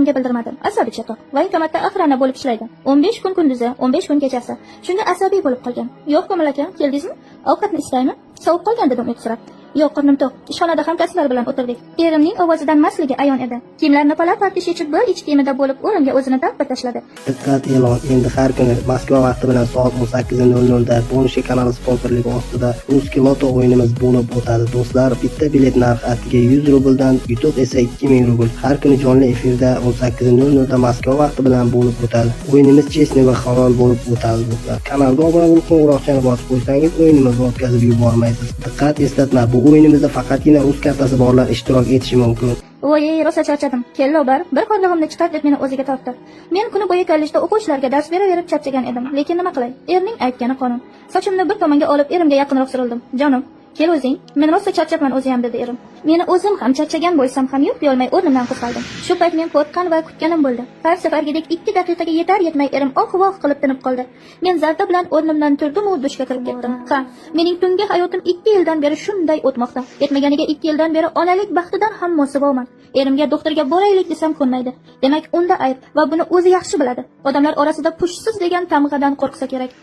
unga bildirmadim. Asabi chatoq. Военкомат da охрана bo'lib ishlaydi. 15 kun kunduzi, 15 kun kechasi. Shunga asabiy bo'lib qolgan. Yo'q, Komil aka, keldingizmi? Ovqatni istaymi? Sovib qolgan, dedim uyqusirab. Yo'q, qornim to'q. Ishxonada hamkasblar bilan o'tirdik. Erimning ovozidan mastligi ayon edi. Kiyimlarini pala-partish yechib, bir ich kiyimida bo'lib, o'ringa o'zini tappa tashladi. Diqqat, e'lon! Endi har kuni Moskva vaqti bilan soat 18:00 da Bonushe kanali sponsorligi ostida Русский Loto o'yinimiz bo'lib o'tadi. Do'stlar, bitta bilet narxi atiga 100 rubldan, yutuq esa 2000 rubl. Har kuni jonli efirda 18:00 da Moskva vaqti bilan bo'lib o'tadi. O'yinimiz честный va halol bo'lib o'tadi, do'stlar. Kanalga obuna bo'lib, qo'ng'iroqchani bosib qo'ysangiz, o'yinimizni o'tkazib yubormaysiz. Diqqat, eslatma! Bu o'yinimizda faqatgina rus kartasi borlar ishtirok etishi mumkin. Voy, rosa charchadim. Kel, Lobar, bir horlig'imni chiqar, deb meni o'ziga tortdi. Men kuni bo'yi kollejda o'quvchilarga dars beraverib charchagan edim. Lekin nima qilay? Erning aytgani qonun. Sochimni bir tomonga olib, erimga yaqinroq surildim. Jonim, kel o'zing. Men rosa charchabman o'ziyam, dedi erim. Meni o'zim ham charchagan bo'lsam ham, yo'q deyolmay o'rnimdan qo'zg'aldim. Shu payt men qo'rqqan va kutganim bo'ldi. Har safargidek 2 daqiqaga yetar yetmay erim oh voh qilib tinib qoldi. Men zarda bilan o'rnimdan turdim u dushga kirib ketdim. Ha, mening tungi hayotim 2 yildan beri shunday o'tmoqda. Yetmaganiga 2 yildan beri onalik baxtidan ham mosuvoman. Erimga doktorga boraylik desam, ko'nmaydi. Demak, unda ayb va buni o'zi yaxshi biladi. Odamlar orasida pushsiz degan tamg'adan qo'rqsa kerak.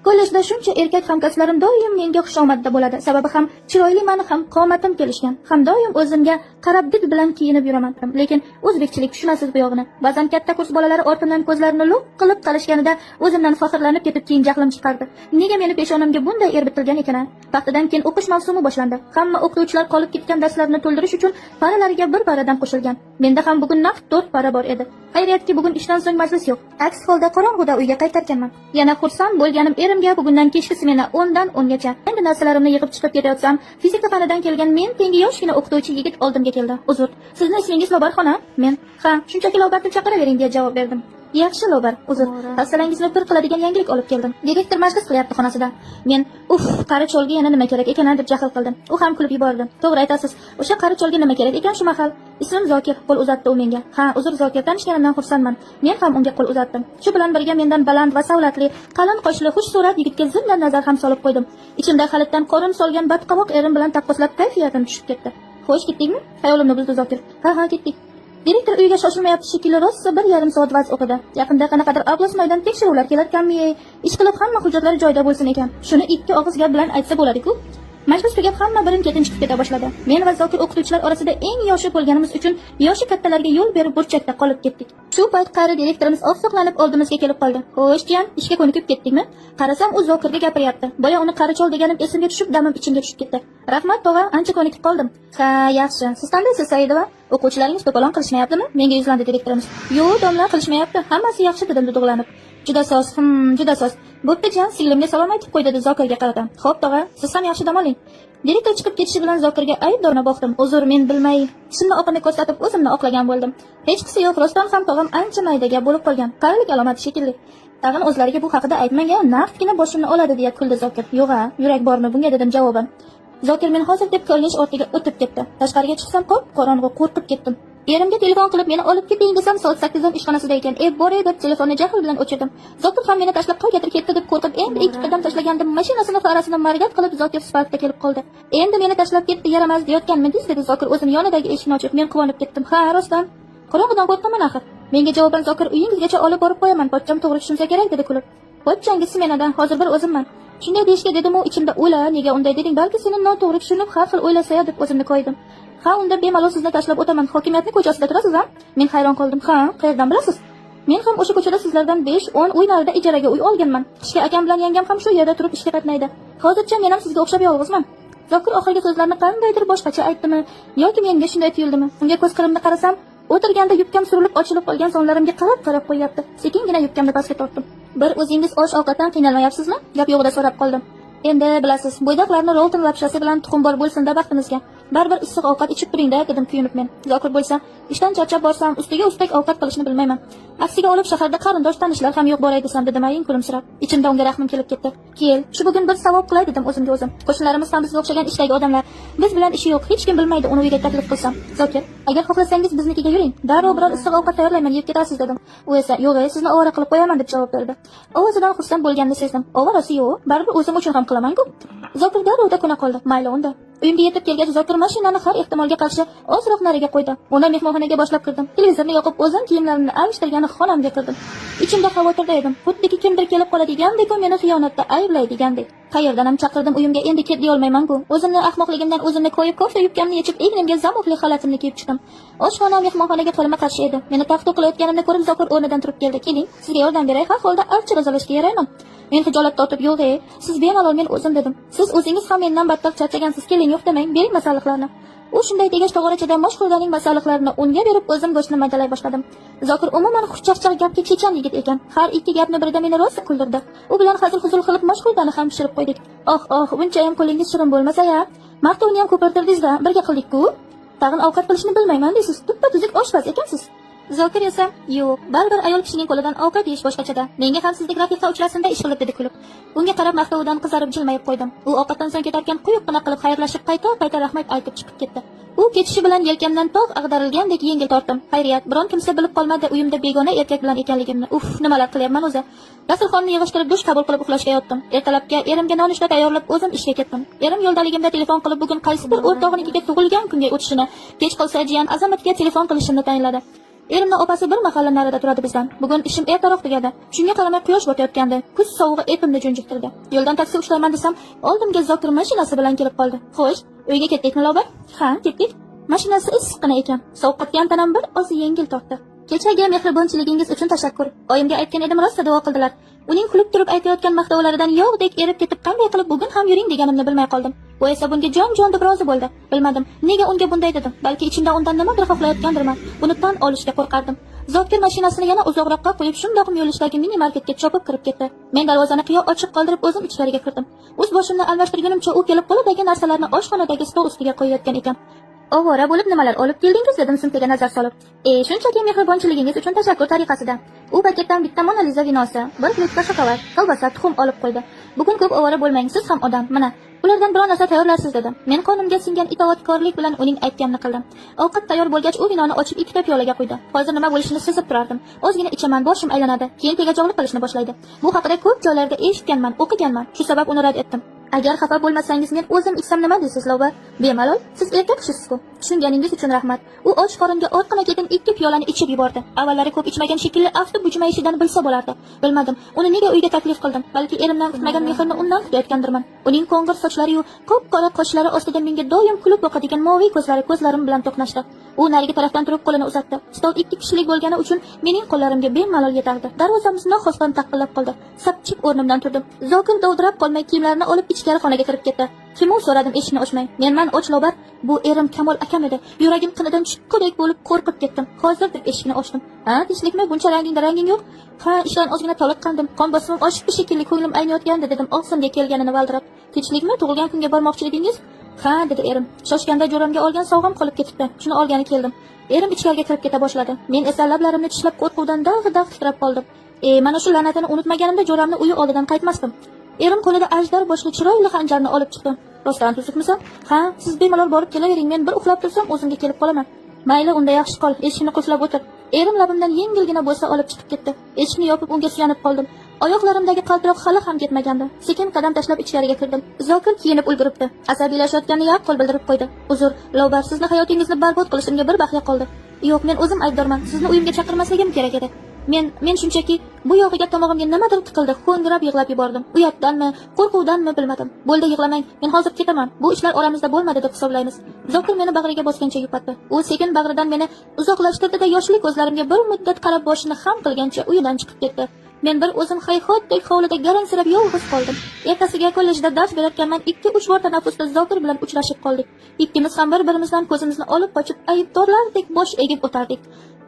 Kollejda shuncha erkak hamkasblarim doim menga xushomadda bo'ladi. Sababi ham chiroyliman, ham qomatim kelishgan. Ham doim o'zimga qarab did bilan kiyinib yuraman. Lekin o'zbekchilik, tushunasiz bu yog'ini. Ba'zan katta kurs bolalari ortimdan ko'zlarini lo'q qilib qarashganida o'zimdan faxrlanib ketib, keyin jahlim chiqardi. Nega meni peshonamga bunday er bitilgan ekan, a? Paxtadan keyin o'qish mavsumi boshlandi. Hamma o'qituvchilar qolib ketgan darslarni to'ldirish uchun paralariga bir paradan qo'shilgan. Menda ham bugun naqd to'rt para bor edi. Xayriyatki, bugun ishdan so'ng majlis yo'q. Aks holda qorong'uda uyga qaytarkanman. Yana xursand bo'lganim, erimga bugundan kechki smena 10 dan 10gacha. Endi narsalarimni yig'ib chiqib ketayotsam, fizika fanidan kelgan men tengi yoshgina o'qituvchi yigit oldimga keldi. Uzr, sizni ismingiz Lobarxona? Men, ha, shunchaki Lobar deb chaqiravering, deya javob berdim. Yaxshi, Lobar, uzr. Hafsalangizni pir qiladigan yangilik olib keldim. Direktor majlis qilyapti xonasida. Men, uf, qari cholga yana nima kerak ekan, deb jahl qildim. U ham kulib yubordi. To'g'ri aytasiz. O'sha qari cholga nima kerak ekan shu mahal? Ismim Zokir, qo'l uzatdi u menga. Ha, uzr, Zokir, tanishganimdan xursandman. Men ham unga qo'l uzatdim. Shu bilan birga mendan baland va savlatli, qalin qoshli, xushsurat yigitga zimdan nazar ham solib qo'ydim. Ichimda halitdan qorin solgan badqovoq erim bilan taqqoslab kayfiyatim tushib ketdi. Xo'sh, ketdikmi? Xayolimni buzdi Zokir. Ha, ketdik. Direktor uyga shoshilmayapti shekilli, rosa 1,5 soat vaz o'qidi. Yaqinda qanaqadir областной dan tekshiruvlar kelarkanmi, ish qilib hamma hujjatlari joyida bo'lsin ekan. Shuni ikki og'iz gap bilan aytsa bo'ladi-ku. Majlis tugab, hamma birin-ketin chiqib keta boshladi. Men va Zokir o'qituvchilar orasida eng yoshi bo'lganimiz uchun yoshi kattalarga yo'l berib, burchakda qolib ketdik. Shu payt qari direktorimiz oqsoqlanib oldimizga kelib qoldi. Xo'sh, jiyan, ishga ko'nikib ketdikmi? Qarasam, u Zokirga gapiryapti. Boya uni qari chol deganim esimga tushib, damim ichimga tushib ketdi. Rahmat, tog'a, ancha ko'nikib qoldim. Ha, yaxshi. Siz qandaysiz, Saidova? O'quvchilaringiz to'polon qilishmayaptimi? Menga yuzlandi direktorimiz. Yo'q, domla, qilishmayapti. Hammasi yaxshi, dedim duduqlanib. Juda soz, juda soz. Bo'pti, jiyan, singlimga salom aytib qo'y, dedi Zokirga qarata. Xo'p, tog'a, siz ham yaxshi dam oling. Direktor chiqib ketishi bilan Zokirga aybdorona boqdim. Uzr, men bilmay, tishimni oqini ko'rsatib o'zimni oqlagan bo'ldim. Hechqisi yo'q, rostdan ham tog'am ancha mayda gap bo'lib qolgan. Qarilik alomati shekilli. Tag'in o'zlariga bu haqida aytmang, naqdgina boshimni oladi, deya kuldi Zokir. Yo'q-a, yurak bormi bunga, dedim javoban. Zokir men hozir deb kollej ortiga o'tib ketdi. Tashqariga chiqsam, qop qorong'u, qo'rqib ketdim. Erimga telefon qilib meni olib keting desam, soat 8 dan ishxonasida ekan. E, boray deb telefonni jahl bilan o'chirdim. Zokir ham meni tashlab qaygadir ketdi deb qo'rqib, endi ikki qadam tashlagandim, mashinasini farasini margat qilib Zokir sifatida kelib qoldi. Endi meni tashlab ketdi, yaramas deyotganmidingiz, dedi Zokir o'zini yonidagi eshikni ochib. Men quvonib ketdim. Ha, rostdan. Qorong'udan qo'rqaman axir. Menga javoban Zokir uyingizgacha olib borib qo'yaman, pochcham to'g'ri tushunsa kerak, dedi kulib. Pochchangiz smenadan, hozir bir o'zimman. Shunday deyishga dedim u ichimda o'la, nega unday deding, balki seni noto'g'ri tushunib har xil o'ylasa deb o'zimni koyidim. Ha, unda bemalol sizni tashlab o'taman. Hokimiyatni ko'chasida turasiz, a? Men hayron qoldim. Ha, qayerdan bilasiz? Men ham o'sha ko'chada sizlardan 5-10 uy narida ijaraga uy olganman. Qishga akam bilan yangam ham shu yerda turib ishga qatnaydi. Hozircha men ham sizga o'xshab yolg'izman. Zokir oxirgi so'zlarni qandaydir boshqacha aytdimi yoki menga shunday tuyuldimi? Unga ko'z qirimni qarasam, o'tirganda yubkam surilib ochilib qolgan sonlarimga qarab qarab qo'yyapti. Sekingina yubkamni pastga tortdim. Bir o'zingiz osh ovqatdan qiynalmayapsizmi? Gap yo'g'ida so'rab qoldim. Endi bilasiz, bo'ydoqlarni Rolton lapshasi bilan tuxum bor bo'lsin-da baxtimizga. Baribir issiq ovqat ichib turing-da, dedim kuyunib men. Zokir bo'lsa, ishdan charchab borsam, ustiga ustak ovqat qilishni bilmayman. Aksiga olib shaharda qarindosh tanishlar ham yo'q, boray desam, dedim ayin kulimsirab. Ichimda unga rahmim kelib ketdi. Kel, shu bugun bir savob qilay, dedim o'zimga o'zim. Qo'shnilarimiz ham bizga o'xshagan ishdagi odamlar. Biz bilan ishi yo'q, hech kim bilmaydi uni uyga taklif qilsam. Zokir, agar xohlasangiz biznikiga yuring. Darrov biror issiq ovqat tayyorlayman, yeb ketasiz, dedim. U esa, yo'q, ey, sizni ovora qilib qo'yaman, deb javob berdi. Ovozidan xursand bo'lganini sezdim. Ovorasi yo'q, baribir o'zim uchun ham qilaman-ku. Zokir darrovda ko'na qoldi. Mayli unda. Uyimga yetib kelgach, Zokir mashinani har ehtimolga qarshi ozroq nariga qo'ydi. Uni mehmonxonaga boshlab kirdim. Televizorni yoqib, o'zim kiyimlarimni almashtirgani xonamga kirdim. Ichimda xavotirda edim. Xuddiki kimdir kelib qoladigandek, meni xiyonatda ayblaydigandek. Qayerdan ham chaqirdim uyimga, endi ket deyolmayman-ku. O'zimni ahmoqligimdan o'zimni koyib, kofta yubkamni yechib, egnimga zamokli xalatimni kiyib chiqdim. Oshxona mehmonxonaga qarama-qarshi edi. Meni taqtu qilayotganimni ko'rib, Zokir o'rnidan turib keldi. "Keling, sizga yordam beray, har holda archa tozalashga yarayman." Men xijolat tortib, "Yo'q, siz bemalol, men o'zim" dedim. "Siz o'zingiz ham mendan battar charchagansiz, keling, yo'q demang, bering masalliqlarni." U shunday degach, tog'orachadan moshxo'rdaning masalliqlarini unga berib, o'zim go'shtni maydalay boshladim. Zokir umuman xushchaqchaq, gapga chechan yigit ekan. Har ikki gapni birida meni rosa kuldirdi. U bilan hazil-huzul qilib moshxo'rdani ham pishirib qo'ydik. "Oh, oh, bunchayam qo'lingiz shirin bo'lmasa-ya. Maqtovni ham ko'pirtirdingiz-da, birga qildik-ku. Tag'in ovqat qilishni bilmayman deysiz, tuppa-tuzuk oshpaz ekansiz." Zokir esa, "Yo'q, baribir ayol kishining qo'lidan ovqat yeyish boshqachada. Menga ham sizdek rafiqa uchrasinda ish qilib", dedi kulib. Unga qarab maqtovidan qizarib jilmayib qo'ydim. U ovqatdan so'ng ketarkan quyuqqina qilib xayrlashib, qayta-qayta rahmat aytib chiqib ketdi. U ketishi bilan yelkamdan tog' ag'darilgandek yengil tortdim. Xayriyat, biron kimsa bilib qolmadi uyimda begona erkak bilan ekanligimni. Uf, nimalar qilyapman o'zi? Dasturxonni yig'ishtirib, dush qabul qilib uxlashga yotdim. Ertalabga erimga nonushta tayyorlab, o'zim ishga ketdim. Erim yo'ldaligimda telefon qilib, bugun qaysidir o'rtog'inikiga tug'ilgan kunga o'tishini, kech qolsa jiyan Azamatga telefon qilishimni tayinladi. Erimni opasi bir mahalla narida turadi bizdan. Bugun ishim ertaroq tugadi. Shunga qaramay quyosh botayotgandi. Kuz sovug'i etimni junjiktirdi. Yo'ldan taksi ushlayman desam, oldimga Zokir mashinasi bilan kelib qoldi. "Xo'sh, uyga ketdikmi, Lobar?" "Ha, ketdik." Mashinasi issiqqina ekan. Sovqotgan tanam bir oz yengil tortdi. "Kechagi mehribonchiligingiz uchun tashakkur. Oyimga aytgan edim, rosa duo qildilar." Uning kulib turib aytayotgan maqtovlaridan yog'dek erib ketib, qanday qilib bugun ham yuring deganimni bilmay qoldim. U esa bunga jon-jon deb rozi bo'ldi. Bilmadim, nega unga bunday dedim. Balki ichimda undan nimadir xohlayotgandirman. Buni tan olishga qo'rqardim. Zokir mashinasini yana uzoqroqqa qo'yib, shundoq muyulishdagi mini marketga chopib kirib ketdi. Men darvozani qiyo ochiq qoldirib, o'zim ichkariga kirdim. Ust boshimni almashtirgunimcha u kelib qo'lidagi narsalarni oshxonadagi stol ustiga qo'yayotgan ekan. "Ovora bo'lib nimalar olib keldingiz?" dedim sumkaga nazar solib. "E, shunchaki mehribonchiligingiz uchun tashakkur tariqasida." U paketdan bitta Mona Liza vinosi, bir plitka shokolad, kolbasa, tuxum olib qo'ydi. "Bugun ko'p ovora bo'lmang, siz ham odam. Mana, ulardan biror narsa tayyorlarsiz", dedi. Men qonimga singan itoatkorlik bilan uning aytganini qildim. Ovqat tayyor bo'lgach, u vinoni ochib ikkita piyolaga quydi. Hozir nima bo'lishini sezib turardim. Ozgina ichaman, boshim aylanadi, keyin tegajog'lik qilishni boshlaydi. Bu haqida ko'p joylarda eshitganman, o'qiganman. Shu sabab uni rad etdim. "Agar xafa bo'lmasangiz, men o'zim ichsam nima deysiz, Lobar?" "Bemalol, siz erkak kishisiz-ku." "Tushunganingiz uchun rahmat." U och qoringa orqama ketin ikki piyolani ichib yubordi. Avvallari ko'p ichmagan shekilli, afti bujmayishidan bilsa bo'lardi. Bilmadim, uni nega uyga taklif qildim. Balki erimdan kutmagan mehrni undan kutayotgandirman. Uning qo'ng'ir sochlari-yu qop-qora qoshlari ostida menga doim kulib boqadigan moviy ko'zlari ko'zlarim bilan to'qnashdi. U narigi tarafdan turib qo'lini uzatdi. Stol ikki kishilik bo'lgani uchun mening qo'llarimga bemalol yetardi. Darvozamiz noxostan taqillab qoldi. Sapchib o'rnimdan turdim. Zokir dovdirab qolmay kiyimlarini olib ichkari xonaga kirib ketdi. "Kim u?" so'radim eshikni ochmay. "Menman, och, Lobar." Bu erim Kamol akam edi. Yuragim qinidan chiqqudek bo'lib qo'rqib ketdim. "Hozir", deb eshikni ochdim. "Ha, tinchlikmi? Buncha rangingda ranging yo'q." "Ha, ishdan ozgina toliqqandim. Qon bosimim oshibdi shekilli, ko'nglim ayniyotgandi", dedim og'zimga kelganini valdirab. "Tinchlikmi? Tug'ilgan kunga bormoqchi edingiz?" "Ha", dedi erim. "Shoshganda jo'ramga olgan sovg'am qolib ketibdi. Shuni olgani keldim." Erim ichkariga kirib keta boshladi. Men esa lablarimni tishlab qo'rquvdan dag'-dag' titrab qoldim. E, mana shu la'natini unutmaganimda jo'ramni uyi oldidan qaytmasdim. Erim qo'lida ajdar boshli chiroyli xanjarni olib chiqdi. "Rostdan tuzukmisan?" "Ha, siz bemalol borib kelavering. Men bir uxlab tursam o'zimga kelib qolaman." "Mayli, unda yaxshi qol. Eshikni qulflab o'tir." Erim labimdan yengilgina bo'sa olib chiqib ketdi. Eshikni yopib unga suyanib qoldim. Oyoqlarimdagi qaltiroq hali ham ketmagandi. Sekin qadam tashlab ichkariga kirdim. Zokir kiyinib ulguribdi. Asabiylashayotganini yaqqol bildirib qo'ydi. "Uzr, Lobar, sizni hayotingizni barbod qilishimga bir baxya qoldi. Yo'q, men o'zim aybdorman. Sizni uyimga chaqirmasligim kerak edi. Men shunchaki bu yog'iga tomog'imga nimadir tiqildi, ho'ngrab yig'lab yubordim. Uyatdanmi, qo'rquvdanmi bilmadim. "Bo'ldi, yig'lamang. Men hozir ketaman. Bu ishlar oramizda bo'lmadi deb hisoblaymiz." Zokir meni bag'riga bosgancha yupatdi. U sekin bag'ridan meni uzoqlashtirdi-da, yoshli ko'zlarimga bir muddat qarab boshini xam qilgancha uyidan chiqib ketdi. Men bir o'zim hayhotdek hovlida garangsirab yolg'iz qoldim. Ertasiga kollejda dars berayotganman, ikki-uch bor tanaffusda Zokir bilan uchrashib qoldik. Ikkimiz ham bir-birimizdan ko'zimizni olib qochib, aybdorlardek bosh egib o'tardik.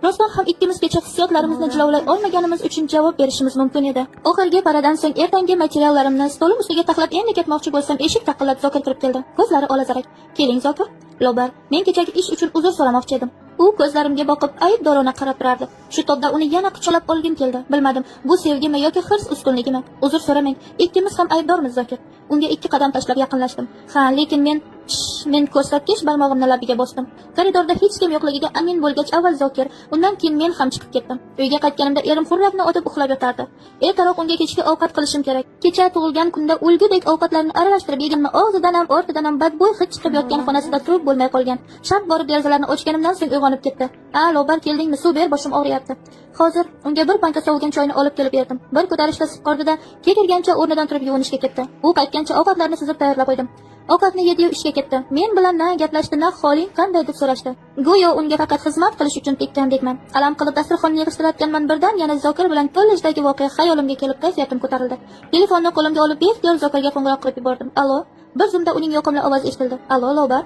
Rostdan ham ikkimiz kecha hissiyotlarimizni jilovlay olmaganimiz uchun javob berishimiz mumkin edi. Oxirgi paradan so'ng ertangi materiallarimni stolim ustiga taxlab endi ketmoqchi bo'lsam, eshik taqillab Zokir kirib keldi. Ko'zlari olazarak. "Keling, Zokir." "Lobar, men kechagi ish uchun uzr so'ramoqchi edim." U ko'zlarimga boqib aybdorona qarab turardi. Shu tobda uni yana quchoqlab olgim keldi. Bilmadim, bu sevgimi yoki hirs ustunligimi. "Uzr so'ramang. Ikkimiz ham aybdormiz, Zokir." Unga ikki qadam tashlab yaqinlashdim. "Ha, lekin men Shh, men ko'rsatkich barmog'imni labiga bosdim. Koridorda hech kim yo'qligiga amin bo'lgach, avval Zokir, undan keyin men ham chiqib ketdim. Uyga qaytganimda erim xurrakni otib uxlab yotardi. Ertaroq unga kechki ovqat qilishim kerak. Kecha tug'ilgan kunda o'lgudek ovqatlarni aralashtirib yeganmi, og'zidan ham ortidan ham badbo'y hid chiqib yotgan xonasida turib bo'lmay qolgan. Shart borib derazalarni ochganimdan so'ng uyg'onib ketdi. "A, Lobar, keldingmi? Suv ber, boshim og'riyapti." Hozir unga bir banka sovigan choyni olib kelib berdim. Bir ko'tarishda sipqordida kekirgancha o'rnidan turib yuvinishga ketdi. U qaytgancha ovqatlarni suzib tayyorlab qo'ydim. Ovqatni yedi-yu ishga ketdi. Men bilan na gaplashdi, na holing qanday deb so'rashdi. Go'yo unga faqat xizmat qilish uchun tekkandekman. Alam qilib dasturxonni yig'ishtirayotganman, birdan yana Zokir bilan kollejdagi voqea xayolimga kelib kayfiyatim ko'tarildi. Telefonni qo'limga olib beixtiyor Zokirga qo'ng'iroq qilib yubordim. Allo. Bir zumda uning yoqimli ovozi eshitildi. Allo, Lobar.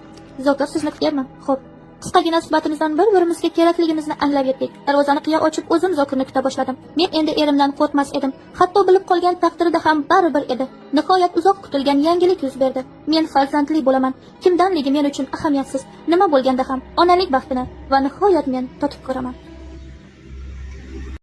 Zokir, sizni kutyapman. Xo'p. Qisqagina suhbatimizdan bir-birimizga kerakligimizni anglab yetdik. Darvozani qiya ochib o'zim Zokirni kuta boshladim. Men endi erimdan qo'rqmas edim. Hatto bilib qolgan taqdirida ham baribir edi. Nihoyat uzoq kutilgan yangilik yuz berdi. Men farzandli bo'laman. Kimdanligi men uchun ahamiyatsiz. Nima bo'lganda ham onalik baxtini va nihoyat men totib ko'raman.